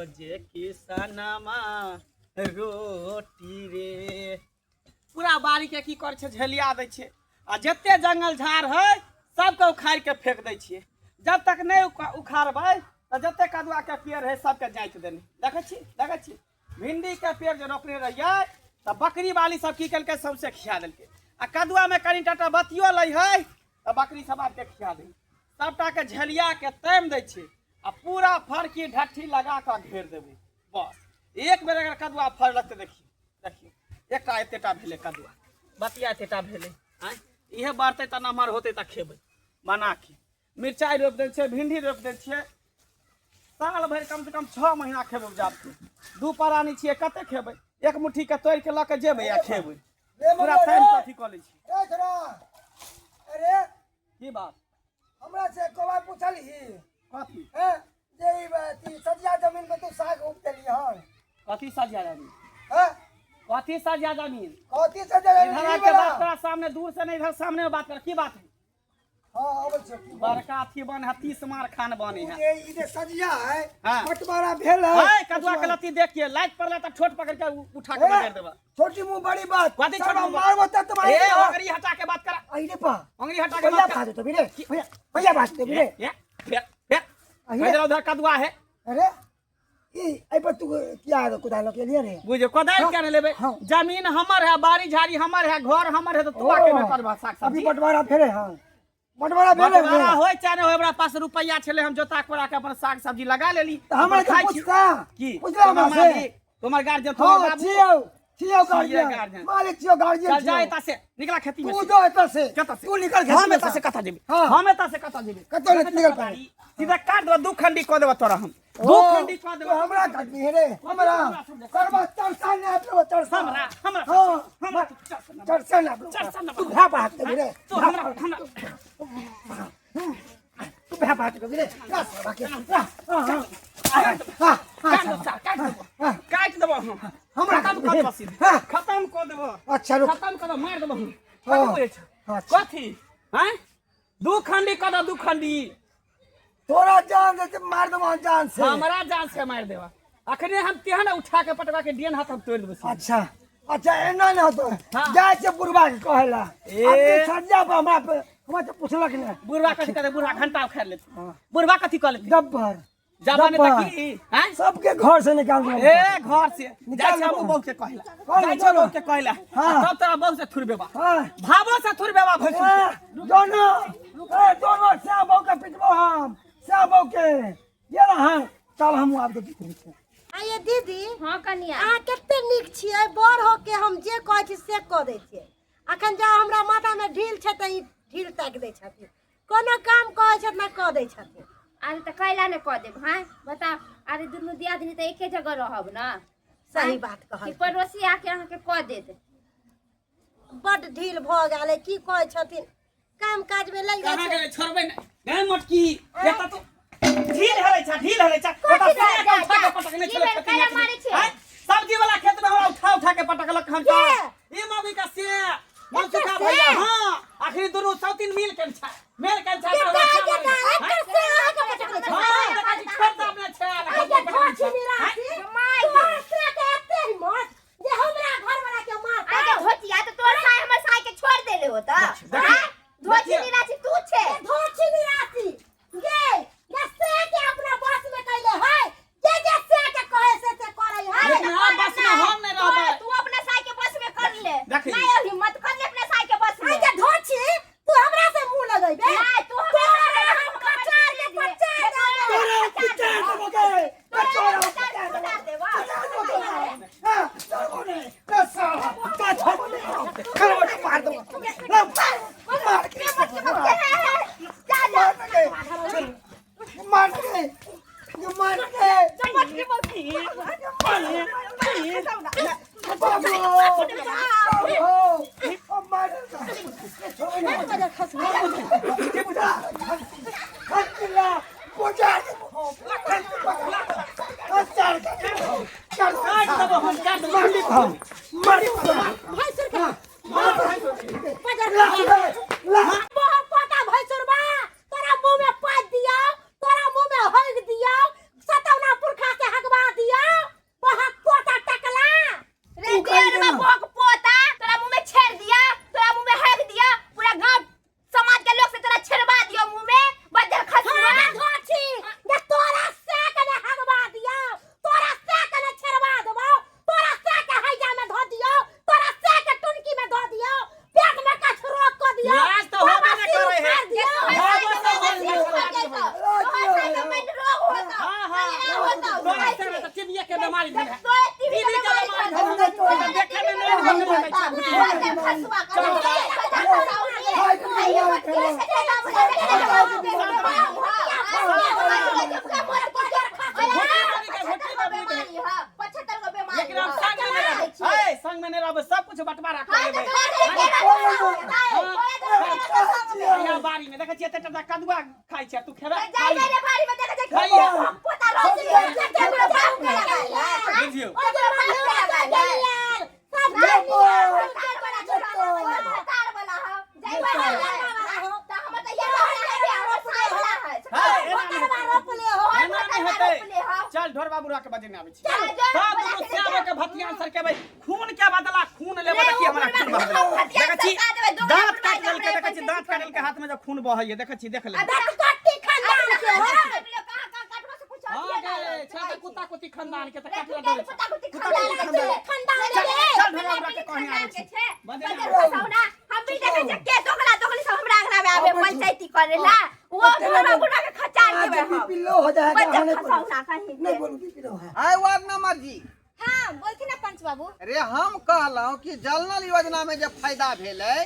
खोजे किसनमा रोटी रे। पूरा बाड़ी के की करै छै, झेलिया दै छै आ जते जंगल झाड़ है सबके उखाड़ि के फेंक दै छियै। जब तक नहि उखाड़बै तऽ जते कदुआ के पेड़ है सबके जाँति देने। देखै छी, देखै छी भिंडी के पेड़ जे रोपने रहियै तऽ बकरी वाली सब की केलकै, सौंसे खिया देलकै। आ कदुआ में कनि टाटा बतियो लै है तऽ बकरी सब आबि के खिया दै। सबटा के झेलिया के तामि दै छै आ पूरा फरकी ढट्ठी लगा कऽ घेर देबै। बस एक बेर अगर कदुआ फड़लक तऽ देखियौ, देखियौ एकटा एतेटा भेलै कदुआ, बतिया एतेटा भेलै। आँय इहे बढ़तै तऽ नमहर होतै तऽ खेबै बना के। मिरचाइ रोपि दै छियै, भिंडी रोपि दै छियै, साल भरि कम से कम 6 महीना खेबै उपजाबके। दू परानी छियै, कते खेबै? एक मुट्ठी के तोड़ि के लऽ के जेबै आ खेबै। पूरा टाइम अथी कऽ लै छी। अरे की बात? हमरा से कोबा पूछलही? कथी? हैं जे ई अथी सजिया जमीन में तू साग उपजेली हन। कथी सजिया जमीन? हैं? कथी सजिया जमीन? कथी सजिया जमीन? इधर आके बात करा, सामने दूर से नहीं, इधर सामने में बात कर। की बात है? हाँ, अबै छै। की बड़का अथी बन है, 30 मार खान बने है। जे ई जे सजिया है, हाँ। बंटवारा भेल है। है, कदुआ के लत्ती देख के लाइट पड़ला त ठोट पकड़ के उठा के ए, बजाड़ देबा। छोटी मुंह बड़ी बात। कथी छोटी साला मुंह? मारबो त तुम्हारे। ए, अंगुरी हटा के बात करा। आई रे पा। अंगुरी हटा के भैया बात कर। भाग तो रे। भैया, भैया भाग तो रे। ए, फेर, फेर। आई रे। इधर उधर कदुआ है। अरे, ई एहि पर तू किया कुदाल के लिए रे? बुझे कोदारि हाँ, केना लेबै? हाँ। जमीन हमर है, बाड़ी झाड़ी हमर है, घर हमर है, तऽ तू आके में करबा साग अभी सब्जी? बंटवारा फेरे। हाँ, बंटवारा भेले। बंटवारा होय चाहे नहि होय, हमरा पास रुपैआ छलै, हम जोता कोड़ा के अपन साग सब्जी लगा लेली। तऽ हमरा अपन खाइ छी। पूछता की पूछला तोहर हमरा से? मालिक, तोहर गार्जियन, तोहर हाँ, बाबू छियौ, छियौ छियै गार्जियन। गार्जियन। मालिक छियौ, गार्जियन चल जा छियौ। एतऽ से निकला खेती में तू से। जो एतऽ से। कतऽ से? तू निकल खेती हम में एतऽ से। से कतऽ जेबै? हाँ। हम एतऽ से कतऽ जेबै? कतऽ नहि निकल पाबै। सीधा काट देबऽ, दू खंडी कऽ देबऽ तोरा हम। दू ओ, खंडी कऽ तू देबऽ। हमरा काटबी रे? हमरा करबा चरसा ने अपनो चरसा। हमरा हमरा हाँ। हमरा चरसा ने अपनो। चरसा ने। तू भा बात कर रे। तू हमरा हमरा तू भा बात कर रे। ला साला के। ला। हाँ, हाँ। हाँ, हाँ, काट देबऽ, काट देबऽ, काट देबऽ हम। हमरा खत्म कऽ देबऽ सीधे। हाँ। खत्म कऽ देबऽ। अच्छा रुक। खत्म कऽ देबऽ, मारि देबऽ हम। हाँ। कथी बुझै छौ? अच्छा। कथी? आँय? दू खंडी कऽ दऽ, दू खंडी। तोरा जान दे, मार देबो जान से। हमरा जान से मारि देबऽ। अखने हम तेहन उठा के पटवा के डेन हाथ हम तोड़ि देबो। अच्छा अच्छा, एना नहि होतो। हाँ। जाइ छै बुढ़वा के कहेला। ए। अपने सज्जा पर हमरा पे हमरा तऽ पुछलक नहि। बुढ़वा कथी करे? बुढ़वा घंटा उखाड़ि लेतै। हाँ। बुढ़वा कथी कऽ लेतै? गब्बर। जमाने गब्बर। तऽ की आँय? सबके घर से निकाल देबो। ए घर से निकाल जाइ छै हमहूँ देबो। बहू के कहला। कह जाइ छै दे, बहू के कहला। हाँ। तब तोरा बहू से थुरबेबा। हाँ। भावो से थुरबेबा भैंसुर के। ए, दोनों, ए, दोनों श्याम बहू के पिटबो हम, श्याम बहू के। ये ना हाँ, तब हम आब के पिटबो। आइए दीदी। हाँ कनिया। अहाँ कते नीक छियै, बड़ हो के हम जे कहै छी से कऽ दै छियै। अखन जा हमरा माथामे ढील छै तऽ ई ढील ताकि दै छथिन, कोनो काम कहै छथि ना कऽ दै छथिन। अरे तऽ कैला नहि कऽ देब? हाँ बताउ, अरे दुनू दियादनी तऽ एके जगह रहब ने। सही आँय? बात कहल। कि पड़ोसी आके अहाँके कऽ देत? बड ढील भऽ गेल है, की कहै छथिन काम काज में लागि जाइ कहाँ छै। गेलै? छोड़बै नहि गए मोटकी, एतऽ तू ढील हरै छ, ढील हरै छ। कथी ओतऽ भेल? सोना के उठा के पटकने की छलै भेल? खेती कैला में। मारै छै? आँय? सब्जी वाला खेत में हमरा उठा उठा के पटकलक हन के? तऽ ई मौगी का से मनसुखा से? भैया। हाँ, आखिरी दुनू सौतीन मिल के छै, मिल के छै। के तऽ के हमरा के मारै छै। एकर से अहाँके पटकने छै? हाँ, देखै छी, छोड़ दे अपने छै, आइ जे धोछी निराशी, तोहर से के एते हिम्मत जे हमरा घरवाला के मारतौ? आगे धोतिया तऽ तोर साय हमर साय के छोड़ देले होता। देखिए, आँय? धोती देखिए। निराशी तू छे। ए धोछी निराशी, गे जे से के अपना बस में कैले है, जे जे से के कहे से से करे है। लेकिन आब बस में हम नहीं रहबै। तू अपना साय के बस में कर ले। देखी। नहीं हिम्मत कर ले अपना साय के बस में। आइ जे धोछी, तू हमरा से मुंह लगैबे? नहीं, तू हमरा तोरा से हम कचार के पचा देबै। तोरा पिटा देबो गे, तोरा पिटा पचा देबो। देबो। पिटा देबो तोरा। हाँ, छोड़बो नहीं। ला साला, का छोड़बो नहीं। खड़ो के मार देबो। ला, मार के, मार के, मार के, मार के। बाबू, बाबू, मार के। छोड़बो नहीं। काट देबो हम, काट देबो। भैंसुर के पजर मोह पोता भैंसुरबा, तोरा मुंह में पात दियौ, तोरा मुंह में हगि दियौ, सतौना पुरखा से हगवा दियौ। टीबी के बीमारी भेल है। तोरे टीबी टीबी के के बीमारी बीमारी धरल भेल है। देखे में नहीं लगै छै। लेकिन हम संग में नहीं रहबै। ए, संग में नहीं रहबै, सब कुछ बंटवारा कर लेबै। यहाँ बाड़ी में देखै छियै एते टा कदुआ खाइ छै, तू खेबै? बुझियौ। एना नहि हेतै। चल ढोरबा बुढ़ा के बजेने आबै छी। सब दुनू श्यामे के भतियान सर के भाई खून के बदला खून लेबै। देखिए हमरा खून बह गेलै। देखै छी दांत काटि देलकै। देखै छी दांत काटि देलकै, हाथ में जब खून बहैये। देखै छी, देख ले। हाँ गे, छै तऽ कुत्ता कुत्ती खानदान के तऽ काटला डरे छै। चल चल ढोरबा बुढ़ा के कहने आबै छी, बजेने आबै छी। हम भी देखै छियै के दोगला दोगली सब हमरा अंगना में आबे पंचायती करेला, वो बुढ़ा बुढ़ा के खचार आज देबै हम। बीपी लो हो जाएगा। बच्चा हाँ, नहीं बोलू। फसाउना कहीं नहीं बोलू, बीपी लो है। आय वार्ड नंबर जी। हाँ, बोलथिन ना पंच बाबू। अरे हम कहलहुँ कि जल नल योजना में जे फायदा भेलै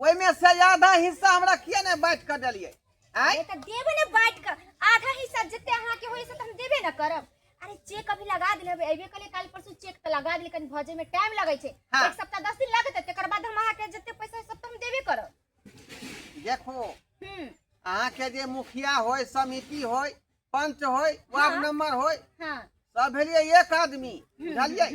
ओहिमे से आधा हिस्सा हमरा किया नहि बाँटि कऽ देलियै? आँय, अरे तऽ देबे ने बाँटि कऽ आधा हिस्सा, जते अहाँके होय से तऽ हम देबे ने करब। अरे चेक अभी लगा देले हबे, अयबे कले काल्हि परसू, चेक तऽ लगा देले, कनि भजे में टाइम लगै छै। हाँ। एक सप्ताह 10 दिन लागतै, तकर बाद हम अहाँके जते पैसा होय सब तऽ हम देबे करब। देखो, अहाँके जे मुखिया होय, समिति होय, पंच होय, वार्ड नंबर होय, सब भेलियै एक आदमी, बुझलियै?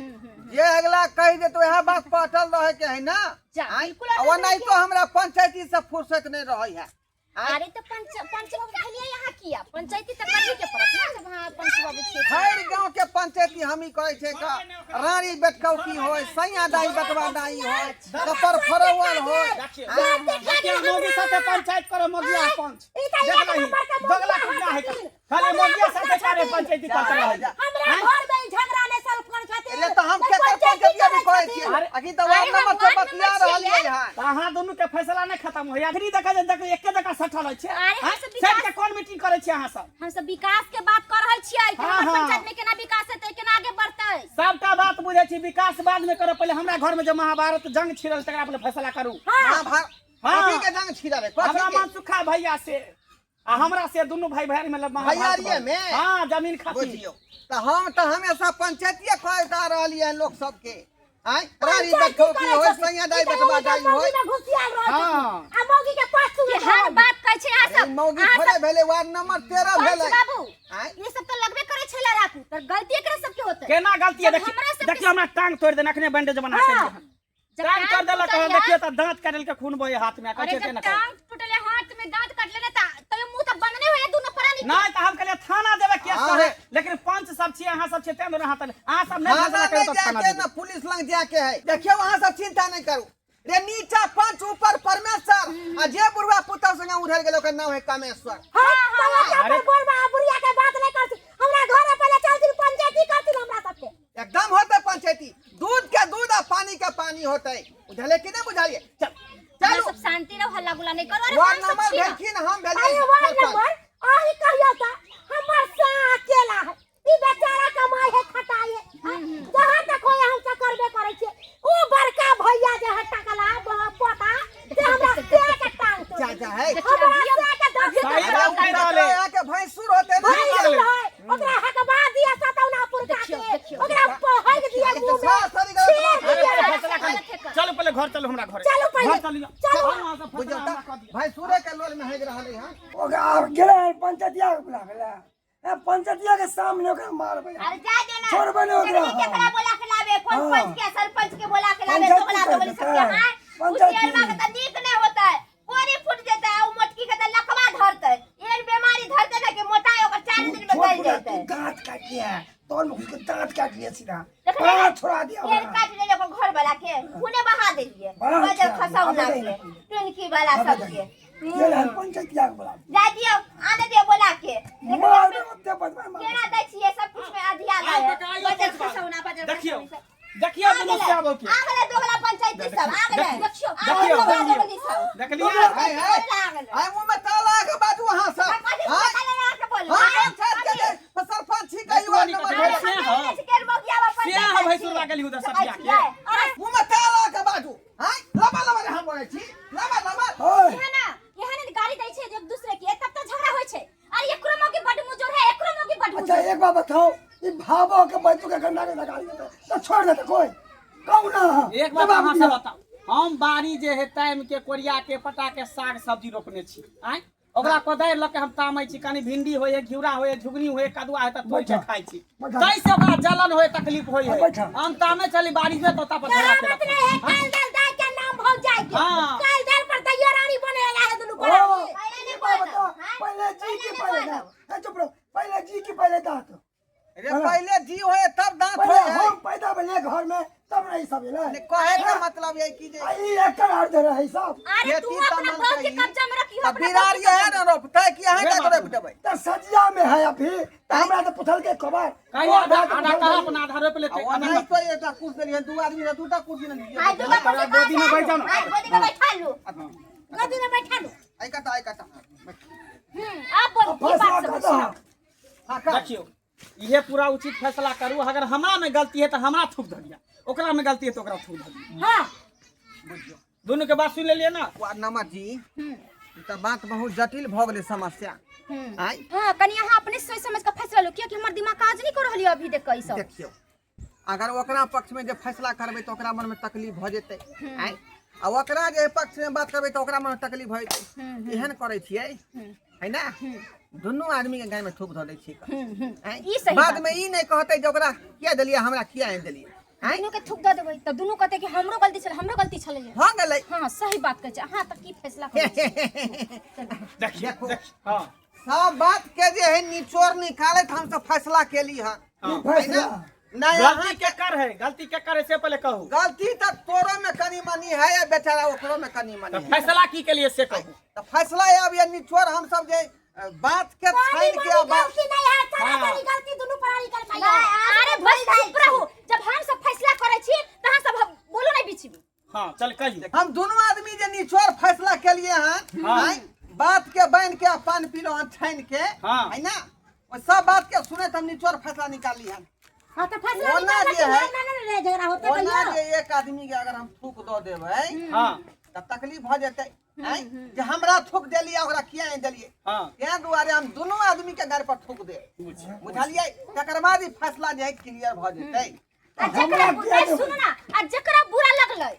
जे अगला कहि देत वएह बात पर अटल रहे के है ना। जा, आँय? बिल्कुल आ अटल ओनाहितो हमरा पंचायती से फुर्सत नहि रहै है। आँय? अरे तऽ पंच पंच बाबू भेलियै यहाँ किया? पंचायती तऽ करही के पड़त ना, जब अहाँ पंच बाबू छियै। हर गांव के पंचायती हम ही करै छै। का रानी बेटकौती होय, सैया दाई बटवा दाई होय, कपर फरौअल होय। देखिए देखिए, मोगी साथे पंचायत करे मोगिया पंच। देख लही दोगला कुत्ता है, खाली मोगिया साथे करे पंचायती करते रहे। हमरा घर में ई झगड़ा नहीं सॉल्व कर खातिर। अरे तऽ हम केकर पंचायती अभी करै छियै? अरे- अखी तऽ वार्ड नंबर से बतिया रहलियै हन। तऽ अहाँ दुनू के फैसला नहीं खत्म होइया? अखनी देखै जे देख एके जगह सटल होइ छै। अरे हम हाँ? सब विकास- सटि के कोन मीटिंग करै छियै अहाँ सब? हम सब विकास के बात कर रहल छियै कि हाँ, हमर हाँ। पंचायत में केना विकास हेतै, केना आगे बढ़तै। सबटा बात बुझै छी, विकास बाद में करब, पहिले हमरा घर में जे महाभारत जंग छिड़ल तकरा पहिले फैसला करू। महाभारत? हाँ। कथी के जंग छिड़ल है? हमरा कथी के? मनसुखा भैया से आ हमरा से दुनू भाई भाई में महाभारत भैयारिये भऽ- में? हाँ, जमीन खातिर। बुझियौ तऽ हम तऽ हमेशा पंचायतीये करैत आ रहलियै हन लोक सबके। आँय, रानी बेटकौती होय, सैया दाई बटवा दाई होय। हाँ। आ मौगी के पाछू कि हर बात कहै छै अहाँ अरे सब। मौगी अहाँ थोड़े सब भेलै, वार्ड नंबर 13 पंच भेलै। बाबू, आँय? ये सब तऽ लगबे करै छै लड़ाकू, तऽ गलती एकरा सबके होतै। केना गलती है? जब देखिए हमरा सबके- देखिए, हमरा टांग तोड़ि देने, अखने बैंडेज बना के हाँ। दिहन। जब टांग तोड़ देलक टूटल हन, या- देखियो तऽ दांत काटल के खून बहे हाथ में। कहै अरे छै जब केना करू? टांग टूटले, हाथ में दांत काटले ने, तऽ मुंह तऽ बंद नहीं होया दुनू प्राणी के। नहीं तऽ हम कहलियै थाना देबै केस हाँ करे, रे। लेकिन पंच सब छियै, अहाँ सब छियै, तें दुआरे अहाँ सब नहि थाना फैसला करू नहीं तऽ थाना जाके देबै। न पुलिस लग जाके है। देखियो, अहाँ सब चिंता नहीं करू रे। नीचा पंच, ऊपर परमेश्वर, आ जे बुढ़वा पुतहु संगे उधर गेल ओकर नाम है कामेश्वर। हाँ, तो ओकरा अरे- पर बोलबा आ बुढ़िया के बात नहीं करती। हमरा घरे पहिले चलथिन, पंचायती करथिन हमरा सबके। एकदम होते पंचायती, दूध के दूध आ पानी के पानी होते, बुझले कि नहीं बुझलिए? चल अहाँ चलू। सब शांति रहो, हल्ला गुल्ला नहीं करू। अरे वार्ड हम सब नंबर छी ना। भेलखिन, हम अरे भेलियै वार्ड सरपंच। नंबर, अही कहियो त हमर सा अकेला है, ई बेचारा कमाई है खटाई है। जहाँ तक होय हम सब करबे करै छियै। ओ बड़का भैया जे है टकला पोता से हमरा से के टांग तोड़ जा जा है। हमरा से के दस सही अरे बात ओ कहि रहल है। यहाँ के भैंसुर होते भाई नहीं? है, ओकरा हकबा दिया सतौना पुरका देखियौ, के। देखियौ। ओकरा हक दिया मुंह में, सर, सर, गलत छेद बात। अरे दिया। पहिले फैसला करू, चलू पहिले घर चलू, हमरा घरे चलू पहिले, घर चलियो। चलू। चलू, अहाँ सब फैसला बुझियौ हमरा तऽ कऽ दिअ। भैंसुरे के लोल में हेग रहल है। ओकरा आब गेलै हन पंचायतिया के बुलाबै लए। ए, पंचायतिया के सामने ओकरा मारबै। अरे जा देना। छोड़बै नहि ओकरा। देखली केकरा बोला के लाबे, कोन हाँ। पंच के सरपंच के बोला के लाबे। पंचायती दोगला कर दोगली सबके। देतै। हां, पंचायती। उसियरवा के तऽ नीक नहि होतै, कोरी फूट जेतै, आ उ मोटकी के तऽ लकवा धरतै, एहन बीमारी धरतै ने कि मोटाइ ओकर 4 दिन में छोड़ गलि पूरा, जेतै। तू दांत काट लिया है तोर में घुस के दांत काट लिया सीधा। देखले? बड़ा छोड़ा दिया तेल ओकरा। काटि लेले ओकर घर वाला के, खूने बहा देलिए। बड़ा बजर छोड़ा दिया, खसौना आबे के नहीं। टुनकी वाला आबे सबके। नहीं। गेल हन पंचायतिया के बुलाबै। जा दियौ, आने दियौ बोला के। मारबै ओते बदमाश मारबै। केना दै छियै सब कुछ में अधिया आइ दै काका, आइयो बजर पंच बाबू। खसौना बजर देखियौ खसौना सब। देखियौ आ दुनू गेलै, श्यामो के। आ गेलै दोगला पंचायती सब आ गेलै। देखियौ, आ गेलै दोगला देखियौ। दोगली सब। देखलियै? हाय हाय आ गेलै। आय मुंह में ताला के बाजू अहाँ सब। कथी आँय? ताला लगा के बोलबै? हम पंचायत के जे सरपंच छी कहियो। गलती अरे कथी हम से नहीं छै केर मौगिया से अहाँ भैंसुरवा गेली उधर सटिया के अरे मुँह में तेल लगा के बाजू हाय लबा लबा रे हम बोलै छी लबा लबा। ओए यहाँ ना यहाँ ने गाली दै छै एक दूसरे के तब तो झगड़ा होय छै। अरे एकरो मौगी बड मुजोर है, एकरो मौगी बड अच्छा मुजोर। एक बात बताओ, ये भावो के बैतू के गंडा के लगा देते तो छोड़ देते कोई कहू ना। एक बात जवाब अहाँ से दिअ। बताउ, हम बाड़ी जे है टाइम के कोरिया के पटा के साग सब्जी रोपने छी, आँय ओकरा कोदारि लऽ के हम तामै छी, कनि भिंडी होय है, घिउरा होय है, झुगनी होय है, कदुआ है, तऽ तोड़ि के बैठा। खाइ छी, बैठा। ताहि से ओकरा जलन होय, तकलीफ होय है। बैठा। हम तामै छली बाड़ी में तोता पर झगड़ा करामत केलक। नहीं है, काल दाल दाई के नाम भौ जाय के। हाँ। काल दाल पर दैया रानी बने वाला है दुनू ओ, परानी। पहिले ई बात नहीं बताओ, बोलब। पहले जी की पहिले पहले नहीं दांत। ए, चुप रहो, पहले जी की पहले दांत। रे पहले जी होए तब दांत पहले होए। हम पैदा भेलिए घर में तब नहीं सब एलै। ने कहे के मतलब ये कि जे आ ई एकर अर्थ रहे सब। अरे तू खेती अपना तमन बाप के कही, कब्जा में रखियो, तऽ अपना बिरार बाप के ये है कब्जा ने रोपतै कि अहाँ रे के बाप रोपि देबै? तऽ सजिया में है अभी, तऽ हमरा तऽ पुछल के खबर। कहिया ओ आधा आधा के आधा पुछल कहाँ के। अपना आधा रोपि लेतै, आ ओनाहि तो एकटा कुर्सी देलियै, दू आदमी रह, दूटा कुर्सी ने दियै। आइ दूटा कुर्सी गोदी में बैठ जाओ ना। आइ गोदी में बैठा लू, गोदी में बैठा लू। आइ कतऽ, आइ कतऽ। आप बोल, आ की बात फैसला सब कऽ सुनाओ। दह। हाँ, कर। देखियौ इहे पूरा उचित फैसला करू, अगर हमरा में गलती है तो हमरा थूक धरिया, ओकरा में गलती है तो ओकरा थूक धरिया। हाँ दुनू के बात सुन लेलिए ना? वार्ड नंबर जी, ई तऽ बात बहुत जटिल भऽ गेलै समस्या। आइ हाँ कनि अहाँ अपने सोच समझ के फैसला लू, कियाकि हमर दिमाग काज नहीं कर रहल अभी देख के ई सब। देखियौ अगर ओकरा पक्ष में जे फैसला करबै तऽ ओकरा मन में तकलीफ भऽ जेतै, आइ आ ओकरा जे पक्ष में बात करबै तऽ ओकरा मन में तकलीफ भऽ जेतै। एहन करै छियै है ना, दुनू आदमी के गाय में थूक धऽ दै छियै। आँय? ई सही बाद बात में ई नहि कहतै जे ओकरा किया देलियै, हमरा किया आनि देलियै। आँय? दुनू के थूक दऽ देबै तऽ दुनू कहतै कि हमरो गलती छलै, हमरो गलती छलै। भऽ गेलै। हाँ सही बात कहै छै अहाँ, तऽ की फैसला करै छी? देखियौ देखो। देखियौ हाँ सब बात के जे है निचोड़ निकालैत हमसब फैसला केली हन। ई फैसला नहीं गलती के कर है, गलती के कर है से पहले कहू। गलती तऽ तोरो में कनी मनी है या बेचारा ओकरो में कनी मनी तऽ है। फैसला की के लिए से कहू। तऽ फैसला अब ये निचोड़ हमसब जे बात के पानी छानि के वाली आ बात गलती नहीं है, सारा हाँ। वाली गलती दुनू प्राणी कर खाई है। अरे बस चुप रहू, जब हम सब फैसला करै छी तऽ अहाँ सब बोलू नहीं बीच में। हाँ चल कहियो। हम दुनू आदमी जे निचोड़ फैसला केलिए हन, हाँ। आँय, बात के बान्हि के आ पान पीलो हन छानि के, हाँ। है ना, ओहि सब बात के सुनैत हम निचोड़ फैसला निकाली हन। हाँ तो फैसला ओना निकालना जे है, कि ना ना ना झगड़ा होते ओना कहियो। जे एक आदमी के अगर हम थूक दऽ देबै हाँ तऽ तकलीफ भऽ जेतै, आँय, जे हमरा थूक देलियै ओकरा किया नहि देलियै। हाँ तें दुआरे हम दुनू आदमी के गाड़ पर थूक देब, बुझलियै? तकर बाद ई फैसला जे है क्लियर भऽ जेतै। आ जकरा हमरा किया देबै? सुनू ना, आ जकरा बुरा लगलै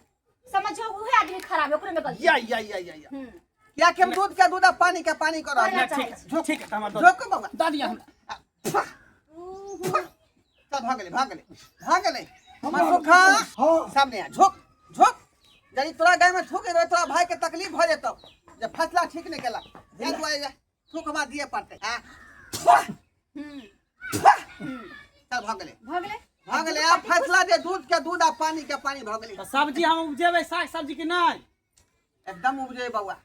समझो उहे आदमी खराब है, ओकरे में गलती। या या या या या किया कि हम दूध के दूध आ पानी के पानी कर रहल नहीं, छी। ठीक है, ठीक है, तऽ हमरा दऽ झोक बौआ। दऽ दिअ हमरा। चल भऽ गेलै, भऽ गेलै, भऽ गेलै। मनसुखा हाँ। सामने आ, झोक झोक। यदि तोरा गाय में थूक देबै तोरा भाई के तकलीफ भऽ जेतौ जे फैसला ठीक नहि केलक, तें दुआरे जे थूक हमरा दिअ पड़तै। आ चल भऽ गेलै, भऽ गेलै, भऽ गेलै। आब फैसला जे दूध के दूध आ पानी के पानी भऽ गेलै। तऽ सब्जी हम उपजेबै साग सब्जी कि नहि? एकदम उपजे बौआ।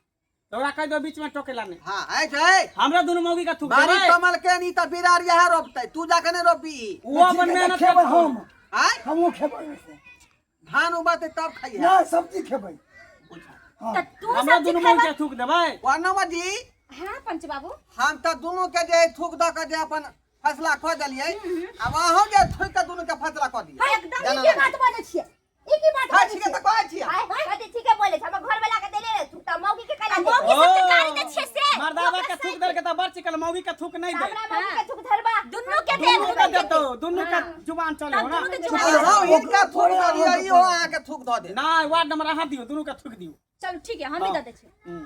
तोरा कहि दो बीच में टोकेला नहीं। हाँ ऐ छै हमरा दुनू मौगी के थूक बारी देबै। कमल के नी तऽ बिरार यहाँ रोपतै, तू जाके नहि रोपबी। ओ अपन ठीक है, तऽ मेहनत खेबै करतौ। हम। आँय? हमहूँ खेबै ओहिमे। धान उबतै तब खइहे। ना सब्जी खेबै। हाँ। तऽ तू हमरा सब्जी दुनू मौगी खेबै? के थूक देबै। वर्णमा जी। हाँ पंच बाबू, हम तऽ दुनू के जे थूक दऽ के जे अपन फैसला कऽ देलियै, आब अहूँ जे थूक के दुनू के फैसला कऽ दियै। एकदम ई की बात बाजै छियै, ई की बात हाँ बाजै ठीक है छियै? तऽ कहै छियै। आय कथी ठीके बोले छै, हमर घर वाला के देले रहे थूक तऽ मौगी के कैला आ दे? मौगी सबके गाली दै छियै से। मर्दावा के थूक देलकै तऽ बड़ चिकल, मौगी के थूक नहि दै। हमरा मौगी के थूक धरबा, दुनू के दे दुनू के देतौ, दुनू के जुबान चले हो तब ना। दुनू के जुबान अहाँ हिनका थूक दऽ दियै, इहो अहाँके थूक दऽ देत। नहि वार्ड नंबर अहाँ दियौ, दुनू के थूक दियौ। चलू ठीक है, हम ही दऽ दै छियै। हम्म।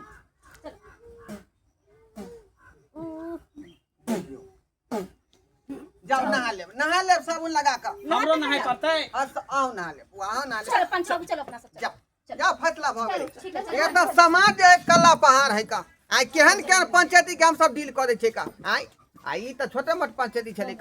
जाउ नहा लेब, नहा लेब साबुन लगा कऽ। हमरो नहाय पड़तै। अहूँ नहा लेब, अहूँ नहा लेब। चलो पंच बाबू, चलो अपना सब चलो। जाउ जाउ, फैसला भऽ गेलै। चलू, ठीक है, चलू। एक तऽ समाज जे कल्ला पहाड़ है का, आइ केहन केहन पंचायती के हमसब डील करै छियै का, आइ आ ई तऽ छोटे मोट पंचायती छलै का।